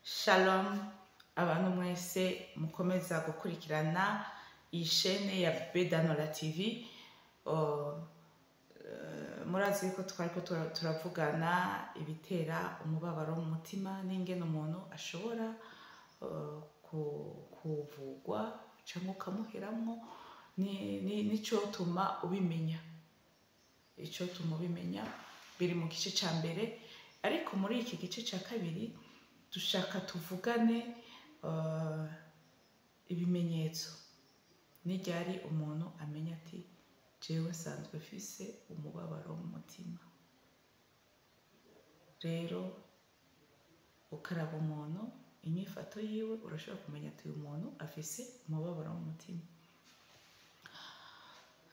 Shalom abantu mwese mukomeza gukurikirana iyi shene ya Bedanola TV. Oh, murazi ko twariko turavugana ibitera umubabaro mu mutima n'ingene umuntu ashobora kuvugwa cyangwa ukamuheramwo n'icotuma ubimenya. Icotuma ubimenya biri mu gice ca mbere, ariko muri iki gice ca kabiri dushaka tuvugane ibimenyetso n'iryari umuntu amenya ati jewe nsanzwe mfise umubabaro mu mutima. Rero ukaraba umuntu inyifato yiwe, urashobora kumenya ati uyu muntu afise umubabaro mu mutima.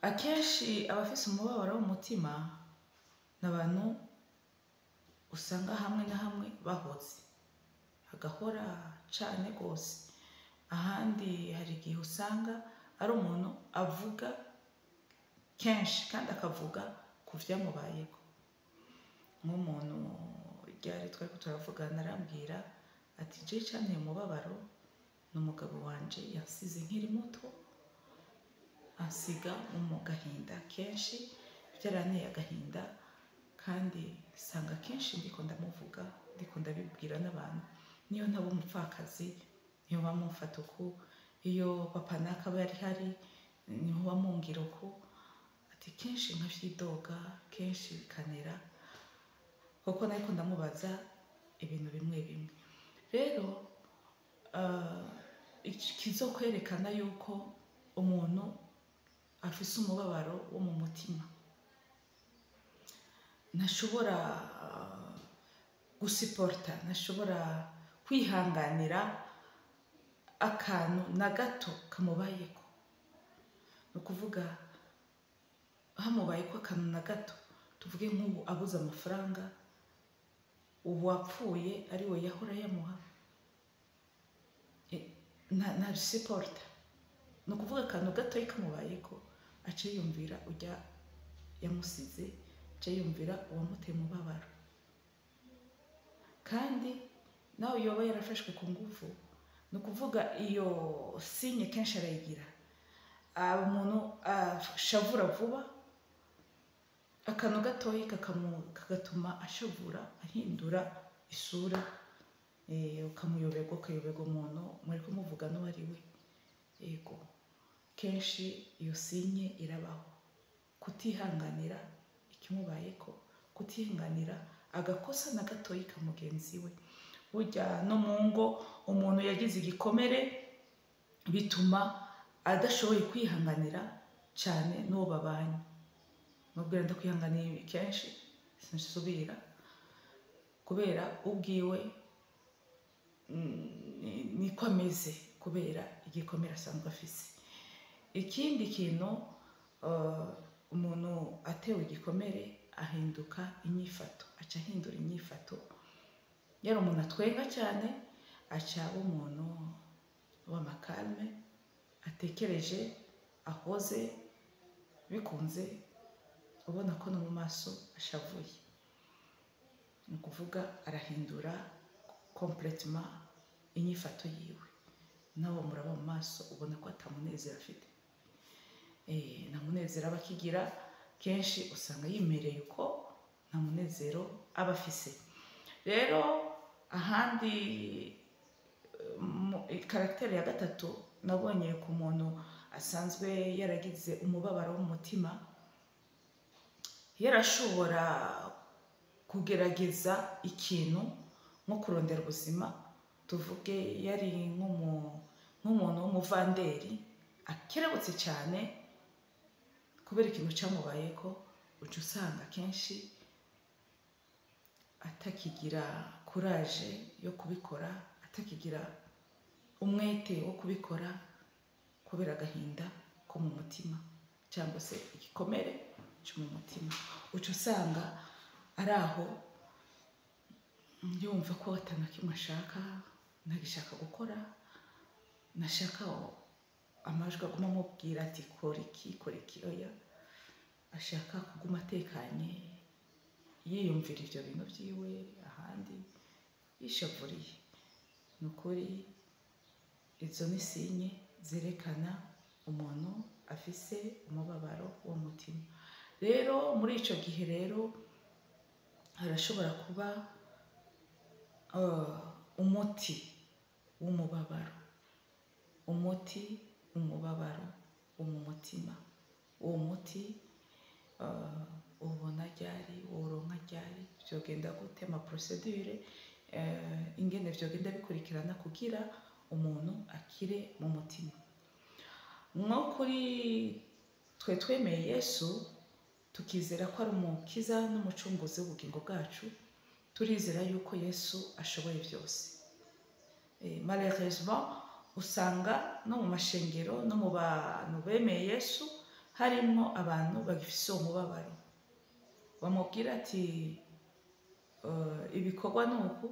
Akenshi abafise umubabaro mu mutima ni abantu usanga hamwe na hamwe bahoze agahora cane gose. Ahandi hari igihe usanga ari umuntu avuga kenshi kandi akavuga ku vyamubayeko. Nk'umuntu ryari twariko turavugana arambwira ati je canteye umubabaro ni umugabo wanje yansize nkiri muto, ansiga mu gahinda kenshi, vyaranteye agahinda kandi sanga kenshi ndiko ndamuvuga, ndiko ndabibwira n'abantu. Niyo ntaba umupfakazi niyo bamufata uku, iyo papa naka aba yari hari niho bamungira uku, ati kenshi nkavyidoga kenshi bikanera kuko nariko ndamubaza ibintu bimwe bimwe. Rero ikizokwerekana yuko umuntu afise umubabaro wo mu mutima, ntashobora gusiporta, ntashobora kwihanganira akantu na gato kamubayeko. Ni ukuvuga hamubayeko akantu na gato, tuvuge nk'ubu abuze amafaranga, ubu wapfuye ari we yahora yamuha, ntabisiporta. Ni ukuvuga akantu gatoyi kamubayeko aca yiyumvira urya yamusize, aca yiyumvira uwamuteye umubabaro. Kandi nawe yoba yarafashwe ku nguvu, ni ukuvuga iyo signe kenshi arayigira. Umuntu ashavura vuba, akantu gatoyi kagatuma ashavura, ahindura isura, ukamuyoberwa, ukayoberwa umuntu muriko muvuga n'uwo ari we. Yego, kenshi iyo signe irabaho, kutihanganira ikimubayeko, kutihanganira agakosa na gatoyi ka mugenzi we. Burya no mu ngo umuntu yagize igikomere bituma adashoboye kwihanganira cyane n'uwo babanye. Nubwo ndakwihanganiye kenshi sinsubira, kubera ubwiwe niko ameze, kubera igikomere asanzwe afise. Ikindi kintu, umuntu atewe igikomere ahinduka inyifato, aca ahindura inyifato. Yari umuntu atwenga cyane, aca aba umuntu w'amakalme, atekereje, ahoze, bikunze ubona ko no mu maso ashavuye. Ni ukuvuga arahindura complètement inyifato yiwe, nawe muraba mu maso ubona ko atamunezero afite. Nta munezero aba akigira, kenshi usanga yimereye uko, nta munezero aba afise. Rero ahandi caractère ya gatatu nabonye ku muntu asanzwe yaragize umubabaro w'umutima, yarashobora kugerageza ikintu nko kurondera ubuzima. Tuvuge yari nk'umuntu w'umuvanderi akerebutse cyane, kubera ikintu cyamubayeko uca usanga kenshi atakigira courage yo kubikora, atakigira umwete wo kubikora, kubera agahinda ko mu mutima cyangwa se igikomere cyo mu mutima. Uca usanga ari aho yumva ko atana kimwe ashaka, ntagishaka gukora, ntashaka amajwi aguma amubwira ati kora iki, kora iki, oya, ashaka kuguma atekanye yiyumvira ibyo bintu byiwe, ahandi yishavuriye. Ni ukuri izo ni signe zerekana umuntu afise umubabaro w'umutima. Rero muri ico gihe rero harashobora kuba umuti w'umubabaro, umuti w'umubabaro wo mu mutima. Uwo muti ubona ryari, woronka ryari, vyogenda gute, ama procédure ingene vyogenda bikurikirana kugira umuntu akire mu mutima? Nko kuri twe twemeye Yesu, tukizera ko ari umukiza n'umucunguzi w'ubugingo bwacu, turizera yuko Yesu ashoboye byose. Malheureusement usanga no mu mashengero, no mu bantu bemeye Yesu, harimwo abantu bagifise uwo mubabaro. Bamubwira ati ibikorwa ni uku,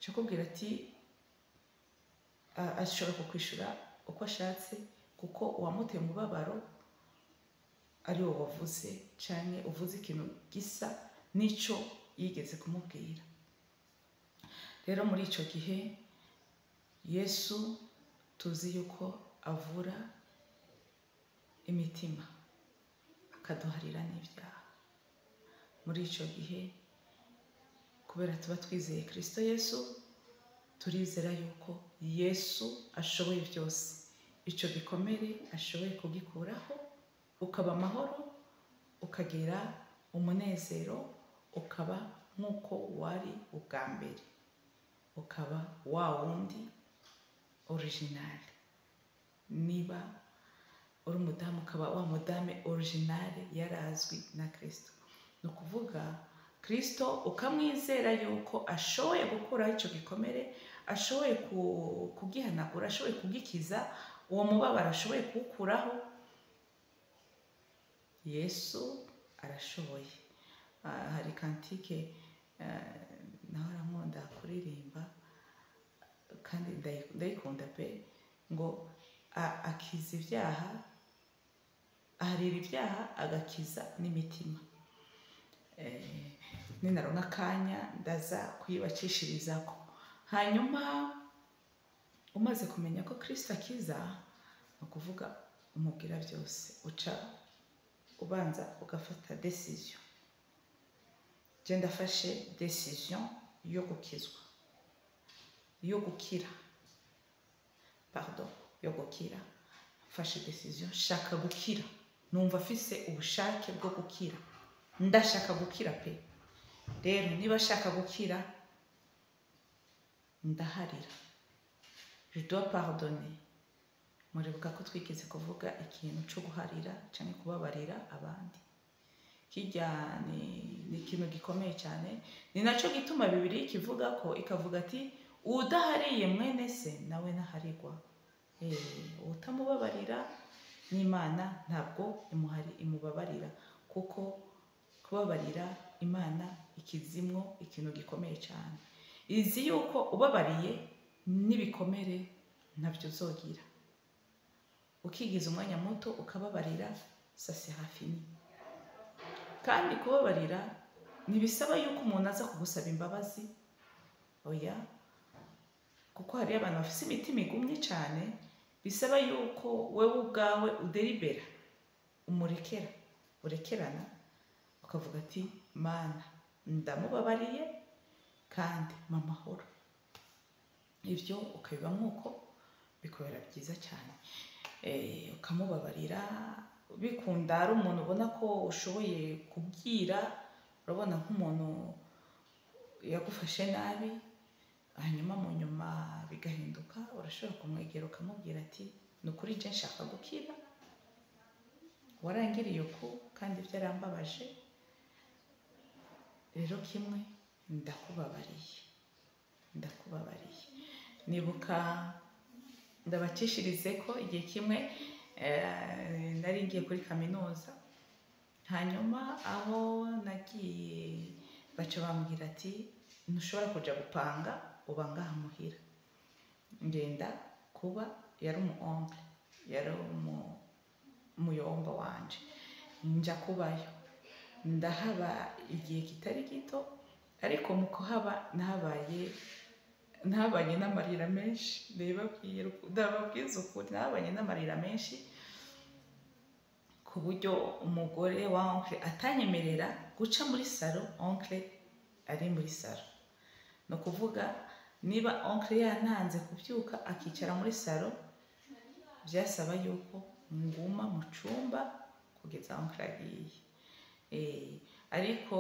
akubwira ati ashobora kukwishura uko ashatse, kuko uwamuteye umubabaro ari wo wavuze canke uvuze ikintu gisa n'ico yigeze kumubwira. Rero muri ico gihe Yesu tuzi yuko avura imitima, akaduharira n'ibyaha. Muri ico gihe, kubera tuba twizeye Kristo Yesu, turizera yuko Yesu ashoboye byose, ico gikomere ashoboye kugikuraho, ukaba amahoro, ukagira umunezero, ukaba nk'uko wari ubwa mbere, ukaba wa wundi original. Niba uri umudamu, ukaba wa mudamu original yarazwi na Kristo. Ni ukuvuga Kristo ukamwizera yuko ashoboye gukuraho icyo gikomere, ashoboye kugihanagura, ashoboye kugikiza, uwo mubabaro ashoboye kuwukuraho. Yesu arashoboye. Hari cantique nahora nkunda kuririmba kandi ndayikunda pe, ngo akiza ibyaha, aharira ibyaha, agakiza n'imitima. Ninaronka akanya ndaza kuyibacishirizako. Hanyuma umaze kumenya ko Kristo akiza, ni ukuvuga umubwira byose, uca ubanza ugafata décision. Je ndafashe décision yo gukizwa, yo gukira, pardon, yo gukira. Mfashe décision, shaka gukira, numva afise ubushake bwo gukira, ndashaka gukira pe. Rero niba ashaka gukira, ndaharira, je dois pardonner. Muribuka ko twigeze kuvuga ikintu cyo guharira cyangwa kubabarira abandi. Kijya ni ikintu gikomeye cyane. Ni nacyo gituma Bibiri kivuga ko, ikavuga ati: "Udahariye mwene se nawe ntaharigwa." Utamubabarira n'Imana ntabwo imuhari imubabarira, kuko kubabarira Imana ikizimwo ikintu gikomeye cyane. Izi yuko ubabariye n'ibikomere ntabyo uzogira. Ukigiza umwanya muto ukababarira, ça sera fini. Kandi kubabarira ntibisaba yuko umuntu aza kugusaba imbabazi, oya, kuko hariyo abantu bafite imitima igumye cyane. Bisaba yuko wewe ubwawe udelibera, umurekera, urekerana, ukavuga ati: "Mana, ndamubabariye kandi mpa amahoro." Ibyo ukabibamo uko bikubera byiza cyane. Ukamubabarira bikunda ari umuntu ubona ko ushoboye kubwira. Urabona nk'umuntu yagufashe nabi, hanyuma mu nyuma bigahinduka, urashobora kumwegera ukamubwira ati: "Ni ukuri je nshaka gukira, warangiriye uku kandi byarambabaje. Rero kimwe, ndakubabariye, ndakubabariye." Nibuka, ndabacishirize ko igihe kimwe nari ngiye kuri kaminuza. Hanyuma aho nagiye baca bambwira ati: "Ntushobora kuja gupanga, uba ngaha muhira." Ngenda kuba, yari umu oncle, yari umuyomba wanje, nja kubayo, ndahaba igihe kitari gito. Ariko mu kuhaba nahabaye Ntabanye n'amarira menshi, ndabibabwira, ndababwiza ukuri, ntabanye n'amarira menshi, ku buryo umugore wa oncle atanyemerera guca muri salon oncle ari muri salon. Ni ukuvuga, niba oncle yantanze kubyuka akicara muri salon, byasaba yuko nguma mu cumba kugeza oncle agiye. Ariko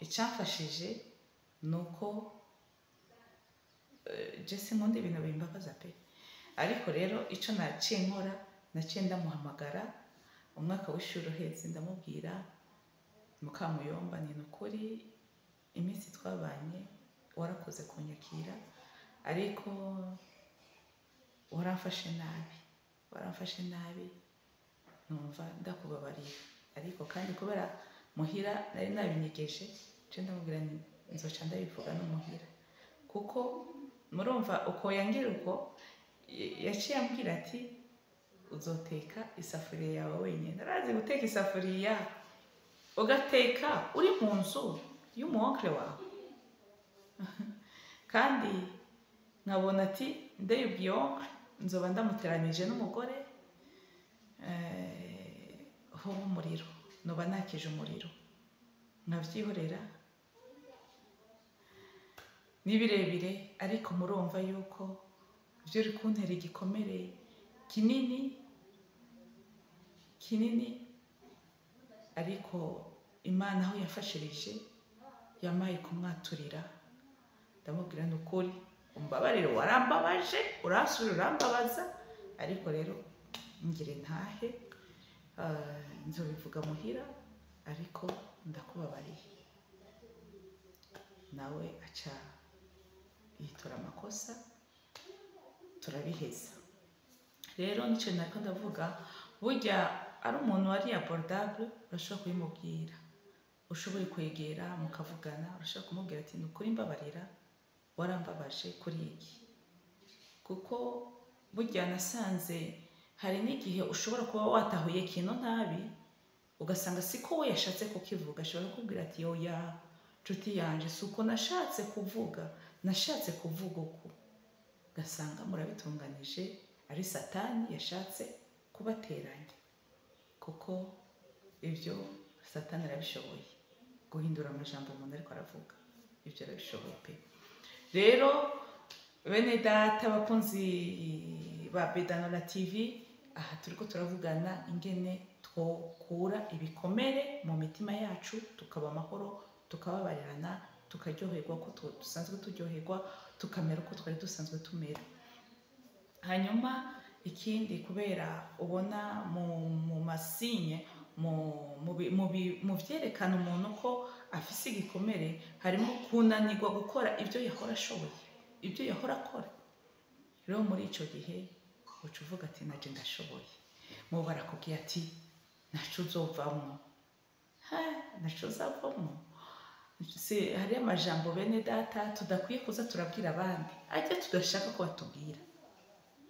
icamfashije ni uko je sinkunda ibintu bimbabaza pe. Ariko rero ico naciye nkora, naciye ndamuhamagara umwaka w'ishuri uheze, ndamubwira: "Mukamuyomba, ni ukuri iminsi twabanye warakoze kunyakira, ariko waramfashe nabi, waramfashe nabi, numva ndakubabariye." Ariko kandi kubera muhira nari nabinyegeje, nce ndamubwira nti nzoca ndabivuga no muhira, kuko murumva uko yangira uko. Yaciye ambwira ati: "Uzoteka isafuriya yawe wenyine." Arazi guteka isafuriya, ugateka uri mu nzu y'umu oncle wawe. Kandi nkabona ati ndayibwiye oncle, nzoba ndamuteranije n'umugore, hoba umuriro, noba nakije umuriro, nkabyihorera. Ni birebire, ariko murumva yuko byo uri kuntera igikomere kinini kinini. Ariko Imana aho yafashirije, yamaye kumwaturira, ndamubwira: "Ni ukuri umbabarire, warambabaje, uransubira urambabaza, ariko rero ngire ntahe, nzobivuga muhira, ariko ndakubabariye." Nawe aca yitora amakosa, turabiheza. Rero nicyo nariko ndavuga: burya ari umuntu wari abordable, urashobora kubimubwira, ushoboye kwegera mukavugana, urashobora kumubwira ati: "Ni ukuri mbabarira, warambabaje kuri iki." Kuko burya nasanze hari n'igihe ushobora kuba watahuye ikintu nabi, ugasanga siko we yashatse kukivuga. Ashobora kukubwira ati: "Oya nshuti yanje, si uko nashatse kuvuga, nashatse kuvuga uku." Ugasanga murabitunganije, ari Satani yashatse kubateranya, kuko ibyo Satani arabishoboye, guhindura amajambo umuntu ariko aravuga, ibyo arabishoboye pe. Rero bene data, abakunzi ba Bedanora TV, aha turiko turavugana ingene twokura ibikomere mu mitima yacu, tukaba amahoro, tukababarirana, tukaryoherwa uko dusanzwe turyoherwa, tukamera uko twari dusanzwe tumera. Hanyuma ikindi, kubera ubona mu ma signes, mu vyerekana umuntu ko afise igikomere, harimo kunanirwa gukora ibyo yahora ashoboye, ibyo yahora akora. Rero muri ico gihe uca uvuga ati: "Naje ndashoboye." Mubo barakubwiye ati: "Naco uzovamwo, ha, naco uzavamwo." Si hariyo amajambo, bene data, tudakwiye kuza turabwira abandi, ajya tudashaka ko batubwira,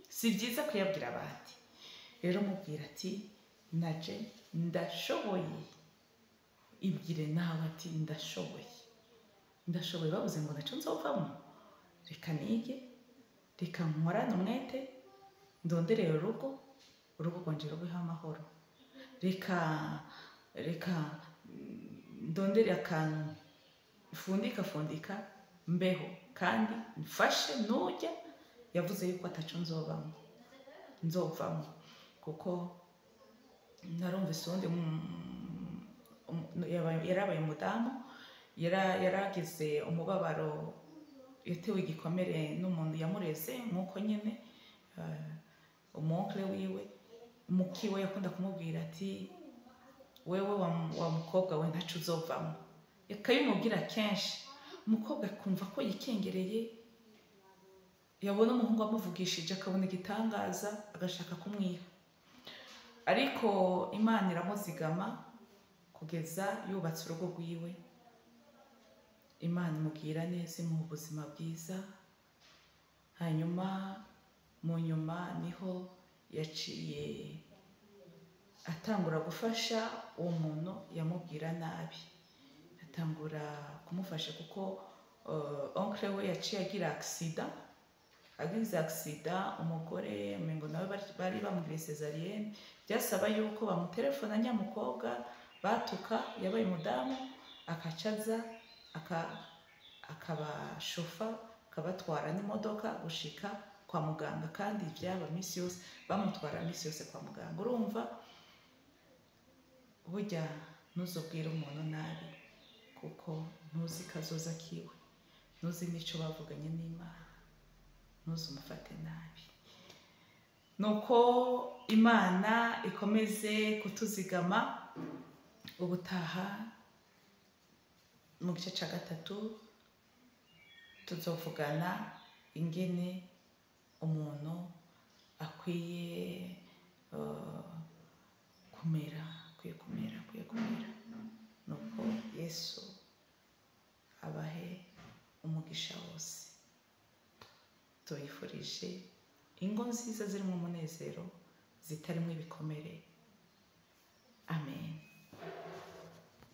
si byiza kuyabwira abandi. Rero mubwira ati: "Naje ndashoboye." Ibwire nawe ati: "Ndashoboye, ndashoboye. Bavuze ngo naco nzovamo, reka nige, reka nkorane umwete, ndondereye urugo, urugo rwanje rubeho amahoro. Reka ndondere akantu fundika fundika mbeho, kandi mfashe nujya yavuze yuko ataco nzobamo, nzovamo." Kuko narumvise uwundi yarabaye umudamu, yaragize umubabaro, yatewe igikomere n'umuntu yamureze nk'uko nyine, umu oncle wiwe mukiwe yakunda kumubwira ati: "Wewe wa mukobwa we, ntaco uzovamo." Akabimubwira kenshi, umukobwa akumva ko yikengereye, yabona umuhungu amuvugishije akabona igitangaza, agashaka kumwiha. Ariko Imana iramuzigama kugeza yubatse urugo rwiwe. Imana imubwira neza, imuha ubuzima bwiza. Hanyuma mu nyuma niho yaciye atangura gufasha uwo muntu yamubwira nabi, atangura kumufasha kuko oncle we yaciye agira accident. Agize accident umugore, umengo nawe bari bamugiriye césarienne, byasaba yuko bamutelefona nyamukobwa batuka yabaye umudamu, akacaza akabashofa, akabatwara n'imodoka gushika kwa muganga. Kandi byaba misi yose, bamutwara misi yose kwa muganga. Urumva, burya ntuzubwire umuntu nabi, kuko ntuzi kazoza kiwe, ntuzi n'icyo bavuganye n'Imana, ntuzumufate nabi. Nuko Imana ikomeze kutuzigama. Ubutaha mu gice cya gatatu tuzovugana ingene umuntu akwiye kumera, akwiye kumera. Nuko Yesu abahe umugisha wose. Tubifurije ingo nziza zirimo umunezero, zitarimo ibikomere.